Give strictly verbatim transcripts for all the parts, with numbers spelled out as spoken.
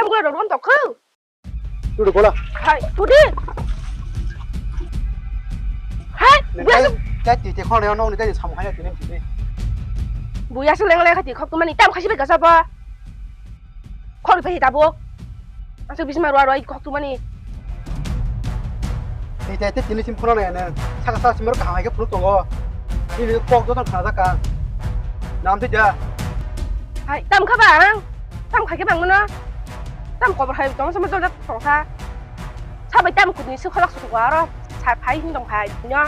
Tongkla rok rom tokho. Tudu bola. Hai, tudi. Hai, Neng buya kai, su- kai titi khorang nong ni kai samung hai tini tini. Buya su leng leng khati khok tumani tam khasi bai gasa ba. Khor bai tabuk. Asuk bisma rua rua khok tumani. Titi titi tini sim khorang neng. Saka saka sim rok kaham hai ke phuluk tongo. Tini kok joto khana jaka. Nam tija. Hai, tam kha ba ang. Tam khai ke bang mano. Tam kobor hai tong sama dol tongsa. Sabai tam kudni se kholak sutugo aro sa phai hin tong phai no.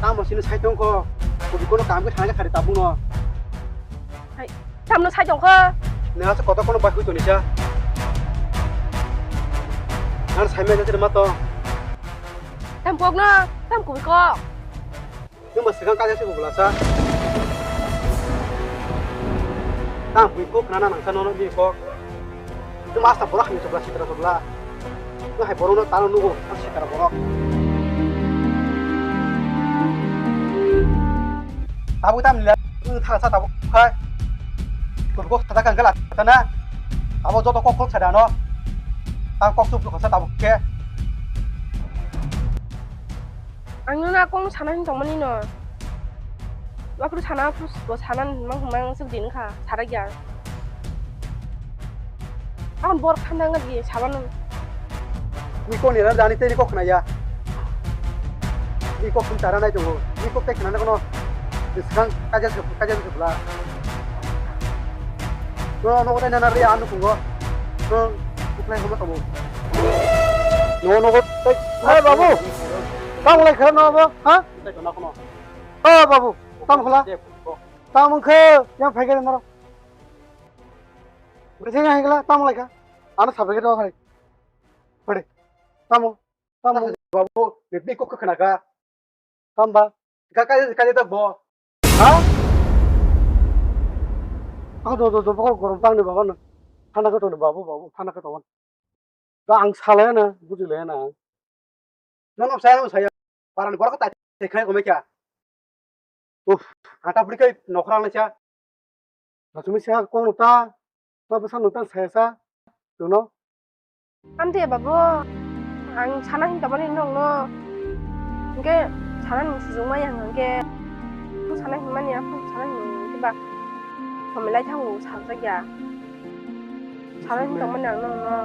Tamo sini sai tongkho. Kudni kono kam ke thangna khari tabung no. Hai, tamno sai tongkho. Nang asa kotor kono bai hui toni sa. Nang sai mai jati ma to. Tam kok no, tam kubi kok. Nwng ba swkang kaisa se bwlasa. Tang bui kok khna nang sa nono bini kok. Nwng masta borok hamya chwpla sitra chwpla. Nwng hai borokno tano nugo ang sitra borok. Tabuk tam nila nwng thang sa tabuk khai. Kok kok sada kang kala tana. Abo joto kok kok sada no. Tang kok chup kok sa tabuk khe. Ang nuna kong sana hin tongmani no. Wapru sana, wapru bo sana hin mang mang suk din kha, sara gya. Ang bor khanda ngat gi saban. Ni kok ni ra dani tei ni kok khna ya. Ni kok khun tara nai tongo. Ni kok tei khna na kono. Diskan kaja se kaja se bla. No no ko tei na na ri anu kungo. No. Buklai homa tamo. No no ko tei. Hai babu. Tamo lai khana no bo, ha? Tei khna kono. O babu, tam khula. Tam wngkhe yang phai khe naro. Bwsai yang hingla tam lai kha. Ano sabai khe to khai. Pade. Tamo. Tamo. Babu, ni kok khna kha. Tam ba. Ka kai kai ta bo. Ha? Ako do do do ko gorom tang ni babu na. Thana ko to ni babu babu thana ko to. Ba ang salaya na, bujilaya na. Nono saya no saya. Parani borok ta te khai komai kya. Uf, ata buri kai nokra na cha. Asumi sa kono ta, ba bwsa no ta saya sa. Tuno. Amte babu, ang sana hin tamani nong no. Hingke sana ni sujung ma yang hingke. Ang sana hin mani, ang sana hin hingke ba. Pamilai thango sa sa ya. Salai ni tongmani ang nokno.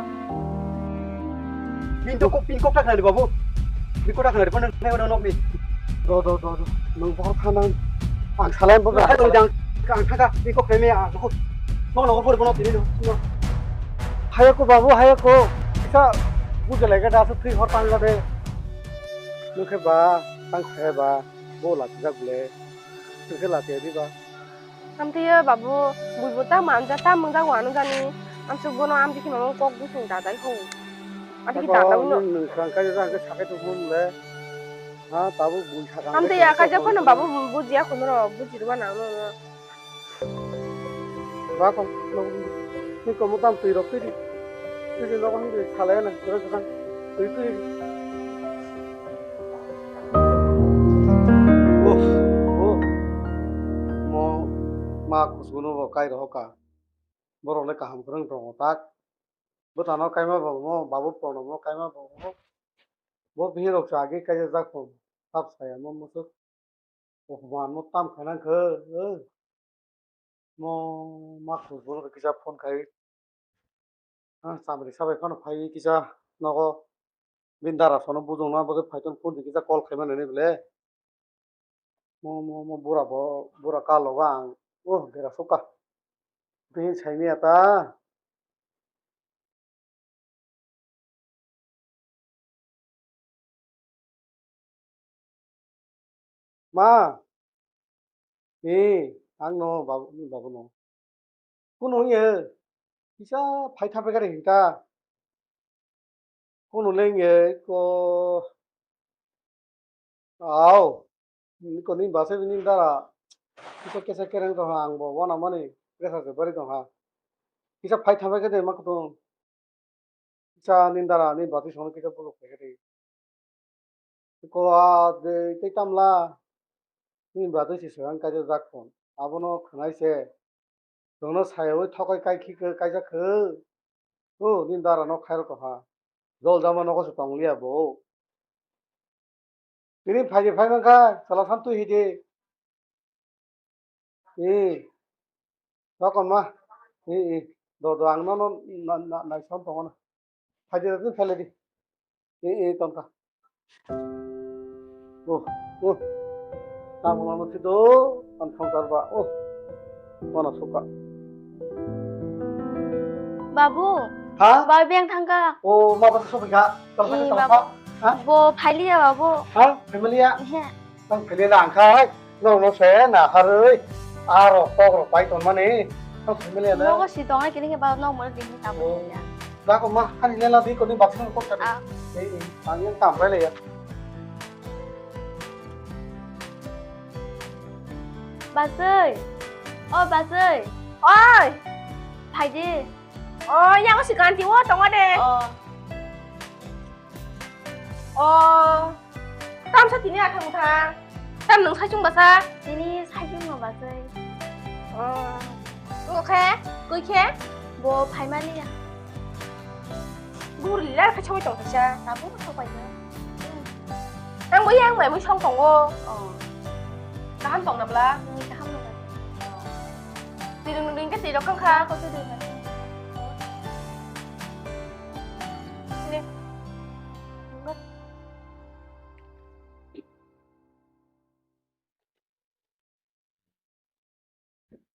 Pin to kok, pin kok ta khnari babu. Pin kok ta khnari, bono nai bono nokni. Do do do do. Nang bohor phanang. Ang salai bo. Hai to jang. Ang thaka pin kok khnai me ang. Nokno nokno phori bono tini no. Hayako babu, hayako. Kisa bujale ga da su thwi hor tang ga de. Nokhe ba, tang khe ba. Bo la tijak bole. Nokhe la te di ba. Amtwi babu, buibo ta manja ta mwngjak wano jani, amsuk bono amtwi khe mamo kok gusung dadai ho. Amtwi khe dadai no. Nung khwrang kaisa jang khe sakai tong hwn le. Ha, tabuk bui sakang. Amtwi ya kaisa phano babu bujiya khunro, bujirwa nang no. Ba kong, ni komo tam twi rok twi di. Twi di nogo hwn di salai na, jora jora. Twi twi. Uff, uff. Mo ma kusuno bo kai rohoka. Borok le kaham kwrwng tongo tak. Bwtano kaima bo mo, babu pono mo kaima bo mo. Bo bini rok sa agi kaijak jak phone. Tap saya mo musuk. Uff, mo ano tam khaina khe. Mo ma khus bono kisa phone khai. Ah, samri sabai phano phai kisa nogo. Bini dara sono bujongna bagwi phaiton phone di kisa call khaimani hinwi bole. Mo, mo, mo bura bo, bura kalogo ang. Oh, dera sukha. Bini saimanya ta. Ma, ni, ang no, babu, ni babu no. Kunu ye, kisa phai thapai gari hinta. Kunu leng ye, ko, au, ni ko ni basa ni dara, kisa kisa kereng to ha, ang bo, wana mani, kisa se bari to ha. Kisa phai thapai gari ma kutung. Kisa nini dara ni bati sono kisa buluk phaikhe tei. Ko a de tei tamla. Nini bati si swkang kaisa jak phone. Abono khwnai se. Chwngno sayawi thokai kai khi khe kaijak khe. O, nini dara no khairok tongkha. Jol jama nogo se tongliya bo. Tini phaidi phai mankha, chwla san twi hidi. E, rokom ma. E, e. Do, do, ang no, no, na, na, naisom tongo na. Phaidi rok twi phai lai di. E, e, tongkha. Oh, oh. Tamo mano si do, ang thongkar ba. Oh. Mana suka. Babu. Ha? Babu yang thangka. Oh, ma basa sopi ka? Tongkha, eh, tongkha. Babu. Ha? Bo phailiya, babu. Ha? Phailiya? He. Tang phailiya na angkhai. Nokno se naharwi, aro kokrok pai tonmani, tang phailiya na. Nogo si tongnai kini khe ba nok moro dini tamo ya. Dako ma, ani lela di koni baksa kok tadi. Ah. Ei, ei, ang yang tam pai le ya. Basui. Oh, Basui. Oi. Phaidi. Oh, yang si ganti wo tongo de. Oh. Oh. Tamsa tini athang thang. Tam nung saichung basa? Tini saichung no basai. Oh. Oke, kui khe? Bo phaimani ya. Guri lar khe chawai tong khaisa. Tabuk no chawai na. Ang bo yang mai mui song tongo. Oh. Kaham tong na bla? Ni kaham no. Twi rung rung khe twi rok kha. Ko twi rung. Sini.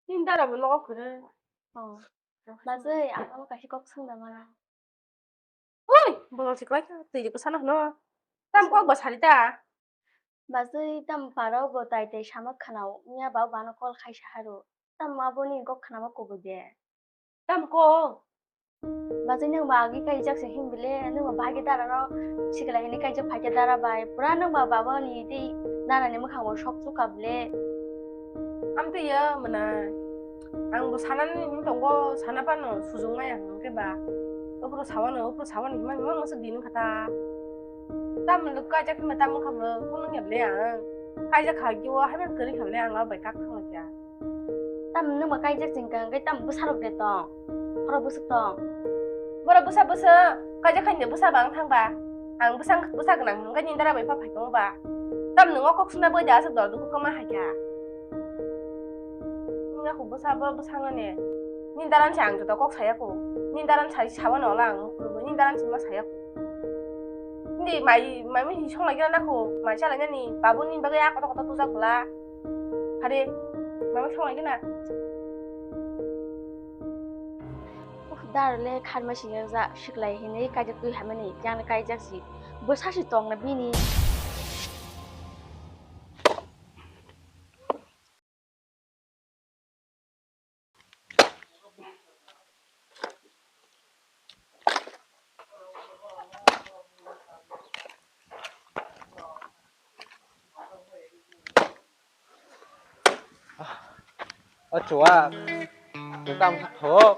Nini dara bo nogo kwrwi. Oh. Bazwi, ang tamo kaisa kok swngna mano. Ui, bolong se kwlai kha, twi rwkhe sana hwno. Tam kok bo sari ta. Bazwi, tam parao bo tai tai sama khwnao, wngya ba bano call khai sa haro. Tam ma boni kok khwnama kubui de. Tam ko. Bazai nang ba agi kaijak se him bile, nang ba bagi dara no sikla hini kaijak phaikhe dara bai. Pura nang ba baba ni tei nana ni mwkhang bo sok chuka bile. Amtwi ya mwnai. Ang bo sanani him tongo, sana pano sujung maya hwnkhe ba. Opro sawano, opro sawano hima hima masa din khata. Tam lo kaijak hima tam kha bro, kunung ya bile ang. Kaijak kha kiwa haiba kwrwi kha bile ang bai kak thang kya. Tam nwng ba kaijak chwng kha hwnkhe tam bwsarok de tong, khorok bwswk tong. Borok bwsa bwsa kaijak khaini bwsa bang thang ba. Ang bwsa bwsa gwnang hwnkhe nini dara bai pha phai tongo ba. Tam nwng o kok suna bai da aswk dol dukhu kwma hai kha. Nini aku bwsa borok bwsa ngani. Nini dara se ang joto kok saya ko. Nini dara sai sawa no la ang mukhulgo. Nini dara se ma saya ko. Hindi mai mai mi song lagi na ko. Mai chala nani babu ni bagai ako to koto tujak bla. Hare, mama song lagi na. Uf, dar le kharma sing jak, siklai hinwi kaijak twi hamani, yang le kaijak si. Bo sasi tong na bini. O chua, nung tamo kha tho?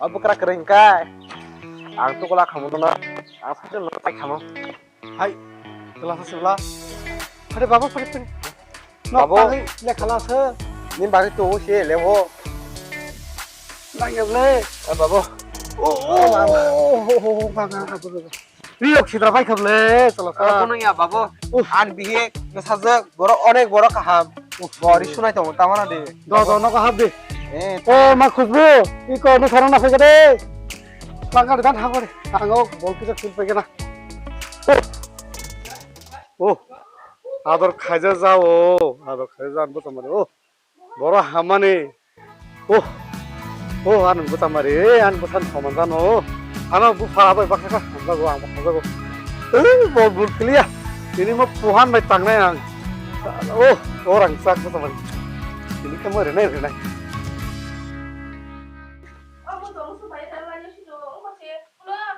O bwkra kwrwi hwnkhe ang tukula khamu nono, ang sakhe nono tai khamu. Hai, twlasa sibla. Hade baba, phari, phari. Nok Babu. Tangwi lekhala se. Ni bagwi tu si lewo. Nang ya ble. Eh, babu. Oh, oh, oh, oh, oh, oh, oh, oh. Riyok sidra bai khable, twlasa. Ah, kunung ya, babu. Uf. An bihi, ngesajak, borok onek borok kaham. Uf. Bori sunai tongo, tamana de. Do, do, nogo hap de. Eh. Oh, ma Khushbu, iko no sarana phai de. Langkar dan hagore. Ango bol kisa phil phai na. Oh, ador khaija jao, ador khaija jao, bo tamare. Oh, boro hamani. Oh, oh, ani bo tamare, ani bo san soman jano. Ano bupha bai baksa kha, hamjago, ang hamjago. Eh, bol bul kliya. Ini mo puhan bai tangnai ang. Oh, orang sak bo tamare. Ini kamu renai, renai.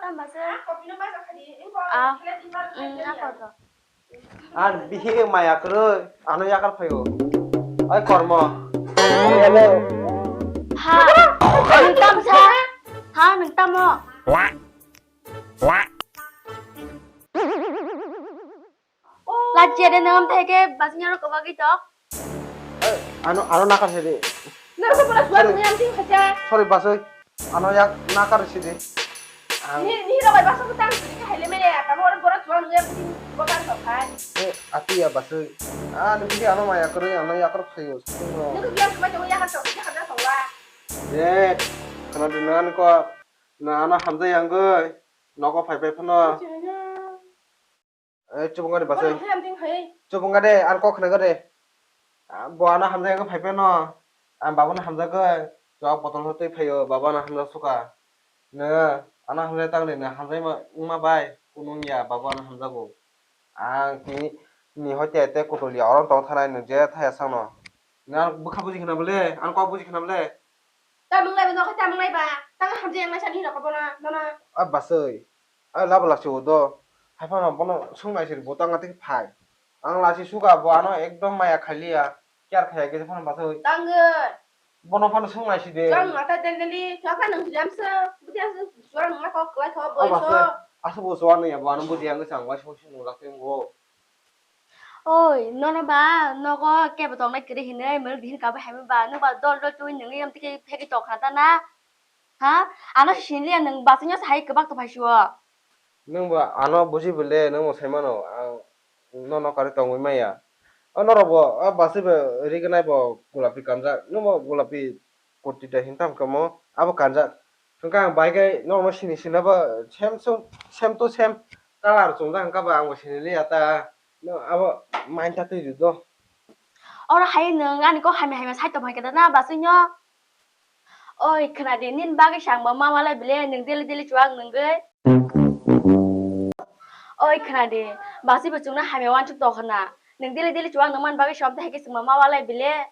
Tamba se. Ah, mm, apa to? An bihi maya kwrwi, ano yakar phaio. Oi kormo. Hello. Ha, nwng tam sa? Ha, nwng tamo? Lajia de nwng theke basnya ro kobagi to? Ano, ano nakar sedi. Nang ko bola suar nang yang ting khacha. Sorry, basoi. Ano yak nakar sidi. Ang ni, ni robai basa ko tang sidi ka hele mele ya. Tamo orang bola suar nang yang ting bokan to khai. Eh, ati ya, basoi. Ah, ni bidi ano maya kori, ano yakar khayo. Nang ko biar semai tong yakar to, yakar da to wa. Eh, kana dinan ko na ano hamjai yang goi. Noko phai phai phano. Eh, chubunga de basai. Bono khe amting hai. Chubunga de, ang kok khnaga de. Ah, bo ano hamjai ang phai phano. Ang babu no hamjagoi. Chwak botol ho twi phaio, babu ano hamjak suka. Nw, ano hamjai tang de, nw hamjai ma, wngma bai, kunu wngya, babu ano hamjago. Ang tini, ni hoite te kutuli, oro tong thanai nw je thaya sangno. Nw ang bwkha buji khna bole, ang kok buji khna bole. Tamung lai ba, nokha tamung lai ba. Tang hamjai ang lai sani rok bono, bono. A basai. A labo lasi o do. Hai phano bono sung nai siri bo tang ati phai. Ang lasi suga bo ano ekdom maya khaliya. Kyar khaya ge phano basai. Tang. Bono phano sung nai si de. Jang mata den den li, kha kha nang jam se. Buti asu suara nang kok lai kok. A boi so. Basai. Asu bo suara ni ya bo ano buti ang sang wa so sung lak teng bo. Oi, nono ba, nogo kebo tongnai kwrwi hinwi, mwrwk dihin kabo haima ba, nwng ba dol dol twi nwngi yam tike phegi tokha ta na? Ha? Ano sinliya nwng basingno sai kwbak to phaisio. Nwng ba ano buji bole, nwng bo sai mano, ang nono kari tongwi maya. O norok bo, o basi bo rignai bo gulapi kanjak, nwng bo gulapi kurti da hintam kamo, abo kanjak. Hwnkhe ang bai khe norokno sini sini abo same to, same to same color chumjak hwnkhe bo ang bo sini liya ta. No, abo main ta twi rw do. Oro hai nwng ani kok hamya hamya sai tongphai khe da na basingno? Oi, khna di, nini bagwi se ang bo ma walai bile, nwng daily daily chuwak nwngwi. Oi, khna di, basi bo chwngno hamya wansuk tong khna. Nwng daily daily chuwak nwng man bagwi se omtwi hai khe chwngma ma walai bile.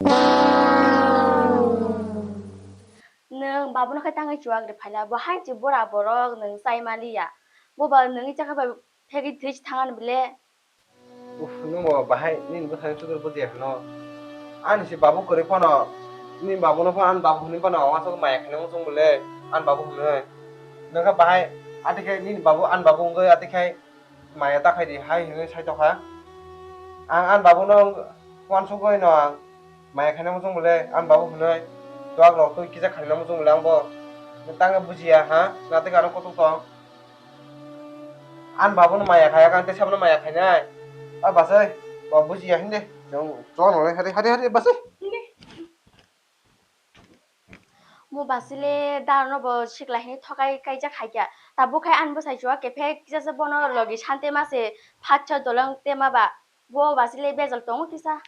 Nwng babuno khe tangwi chuwak rw phaila, bo hai se bura borok nwng chai maliya. Bo ba nwngwi chakha bai phegwi thwi se thang ani bile. Uff, nwng bo bahai nini bwsani sudur bujiya hwno. Ani se babu kwrwi phano, nini babuno phano ani babu hwnwi phano, o aswk maya khainai muchung bole, ani babu hwnwi. Nwng khe bahai, ati khe nini babu, ani babu wngwi ati khai maya ta khai di hai hwnwi sai tokha. Ang ani babuno uansugwi no ang maya khainai muchung bole, ani babu hwnwi. Chuwak rok twi kisa khainai muchung bole ang bo. Nwng tangwi bujiya ha, natwi ano kutuk tong. Ani babuno maya khaya kha, tei sabono maya khainai. A basai, bo bujiya hindi. Chwng, chwng nang hari, hari, hari, basai. Mo basile dano bo sikla hini thokai kaijak hai kya. Tabuk hai ani bwsai chuwak khe phek kisa se bono logi sante ma se phatsa dolong tema ba. Bo basile bejal tongo kisa.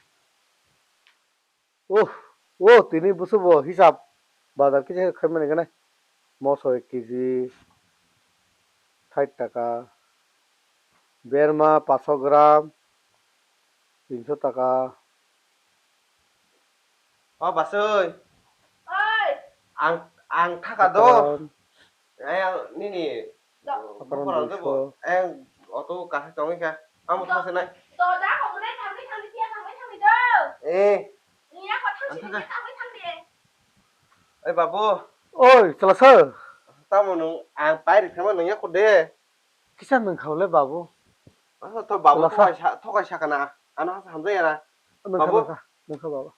Oh, oh, tini busu bo hisab bazar kisa khaimani gane. Moso ek kg sait taka, berma paso gram tinso taka. O basoi. Oi. Ang, ang thaka do. Gram. Ayang nini. Apron buphang ang duiso. Ayang auto kahai tongwi kha. Ang thang sinai. To da ko bunai thangwi thangdi, tiya thangwi thangdi do. Eh. Niya ko thang sini thangwi thangdi. Oi babu. Oi, chwla sir. Tamo nung ang pairi thangma nung ya ko de. Kisa nung khao le babu. Ah, to babu. Chwla sir. Thokai sa, thokai sa kana. Ano hamjaya na. Nung kha, babu. Nung kha, nung kha babu.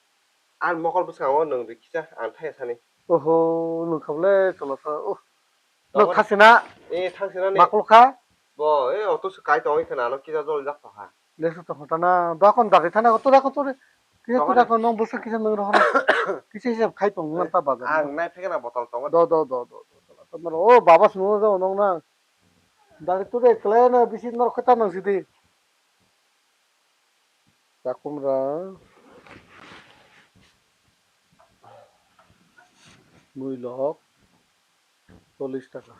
Ang mokol bwskango nwng rikisa ang thaya sani. Oho, nwng kha bole chwla sa. Oh. Nwng thasina. Eh, thang sina ni. Makul kha. Bo, eh, auto se kai tongwi khana ano kisa jol jak tokha. Lesu tokha tana. Dakon dagi thana, auto dakon to. Kisa to dakon nwng bwsa kisa nwng rohor. Kisa hisab khai tong nang ta bazar. Ang nai phekna botol tongo. Do, do, do, do, do. Tamaro, oh, baba sunu do nwng na. Dagi to de klena bisi nwng khata nwng sidi. Chakumra, muilok, chollish taka.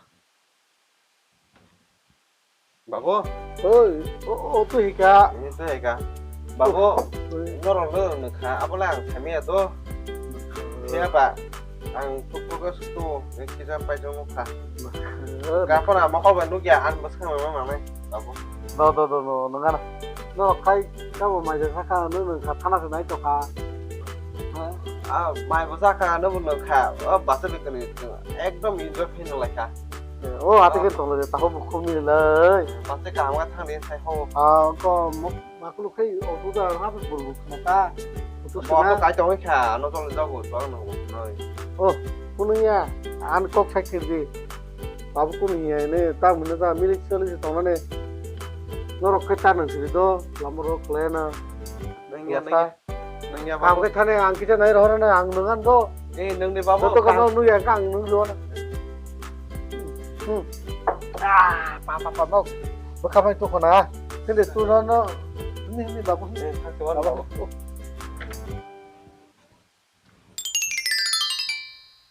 Babu. Oi, o, o, tu hika. Ini tu hika. Babu, oi. Norok lo nukha, abola ang khamia do. Siapa? Ang tuk tuk es tu, kisa pai jong kha. Gapon ama kau bandu ya, an bas kau memang mana? Babu. Do, do, do, do, nungana. No, khai, kabo mai jasa kha, no, nung kha, thana se nai to kha. Ah, mai bo sa kha, no, nung kha. Oh, basa bikani, ekdom enjoy phin lai kha. Oh, ate ke tong le, taho bu khum ni lai. Basa kaham ka thang din sai ho. Ah, ko, mo, makulu khai, oh, tu da, ha, bu, bu, bu, ta. Bo to kai tongwi kha, ano tong jago, to ano bo noi. Oh, kuno ya, an kok sai khirdi. Babu kuno ya ne, ta mune ta milik sali se tongnane. Norok khe ta nang siri do, lama rok khlai na. Nang ya, nang ya. Nang ya, babu. Kaam khe thani ang kisa nai rohor na ang nang an do. Eh, nang ni babu. Joto kono nu ya ang nang do na. Hmm. Ah, pa, pa, pa, nok. Bwkha bai tukuna. Sini tu no, no. Ni, ni, babu. Eh, thang se wan, babu.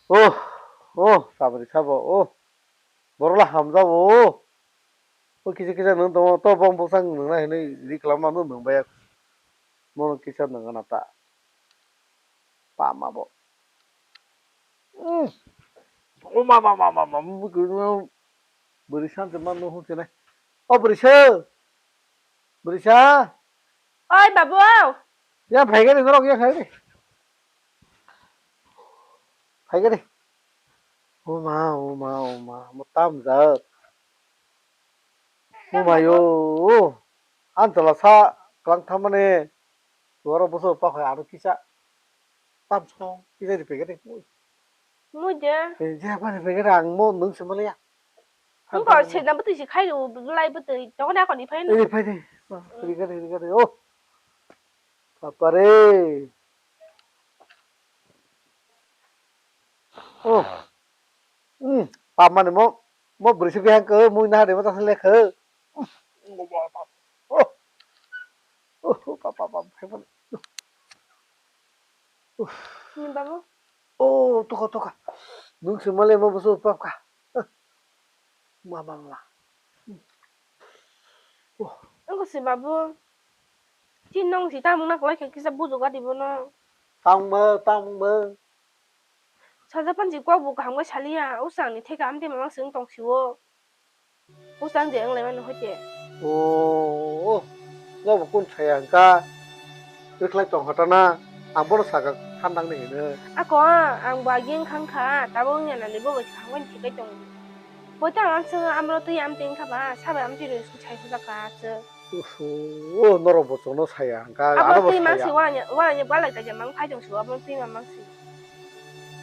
Oh, oh, sabri sabo, oh. Borok la hamjabo, oh. Oh, kisa, kisa nung tongo, to bong bwsang nung nai hinui ri kwlama nung nung bai. Mono kisa nung gana ta. Pama bo. Mm. Oh, ma, ma, ma, ma, ma, ma, bwrwi sanse ma nung hwnse nai. Oh, bwrwi sa. Bwrwi sa. Oi, babu. Ya, phai gani norok ya khai. Phai gani. Oh, ma, oh, ma, oh, ma. Mo tam jak. Oh, ma, yo. An tala sa klang thamani. Duaro boso pa khai aro kisa. Tam song, kisa di pegede. Mui de. Eh, je pa di pegede ang mo nung se maliya. Ang ko se na bwtwi se khai ru, lai bwtwi. Tokon ako ni phai no. Eh, phai de. Rigade, rigade. Oh. Papare. Oh. Hmm. Pamani mo, mo bwrwi se bihang ko, mui na de mo ta le kho. Oh. Oh, pa, pa, pa, pa, pa. Ni babu? Oh, toka, toka. Nung se male mo busu pap ka. Ma, ma, ma. Oh. Ang ko si babu. Tin nong si tamung nak lai kisa bujuk adi bono. Tang ma, tang ma. Saja panji kok bo kaham khe saliya, usang ni theka amtwi mamang sing tong siwo. Usang je wng lai mano hoite. Oh, no bo kun saya hwnkha. Rwkhlai tong kha ta na, ang bono saka khandang ni hino. Ako, ang bo agi wng kha wngkha, tabuk wngya nani bo bai kaham khe ni thekai tongo. Bo ta ang swngo amro twi amtwi wngkha ba, sabai amtwi rwi sung sai hojak ka aswk. Uhu, norok bo chwngno saya hwnkha, ano bo twi saya. Mangsi waranya, waranya balai kaisa mang phai tong su, abo twi ma mangsi.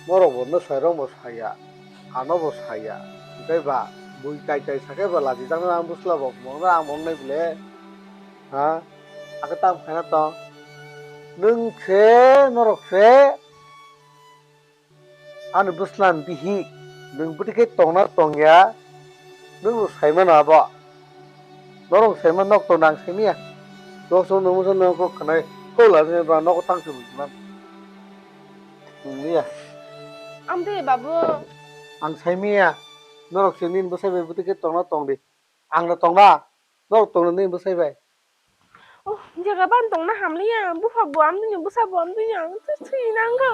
Norok bo no sai rok bo saya, ano bo saya. Hwnkhe ba, bui tai tai sakhe ba lachijakno ang bwsla bo mongno ang mong nai bwle. Ha? Akhe tamo khaina tong. Nwng se, norok se. Ani bwslan bihik, nwng bwtwi khe tongna tongya, nwng bo sai mano abo. Norok sai mano nok tong nang sai manya. Nok song nwng masa nwng kok khanai, kok lani ba nogo tang se bujman. Nwng ya. Amtwi babu. Ang sai manya, norok se nini bwsai bai bwtwi khe tongna tong di. Ang no tongna, norok tongna nini bwsai bai. Oh, jaga ban tongna hamliya, bupha bo amtwini, bwsa bo amtwini, ang twi nangkha.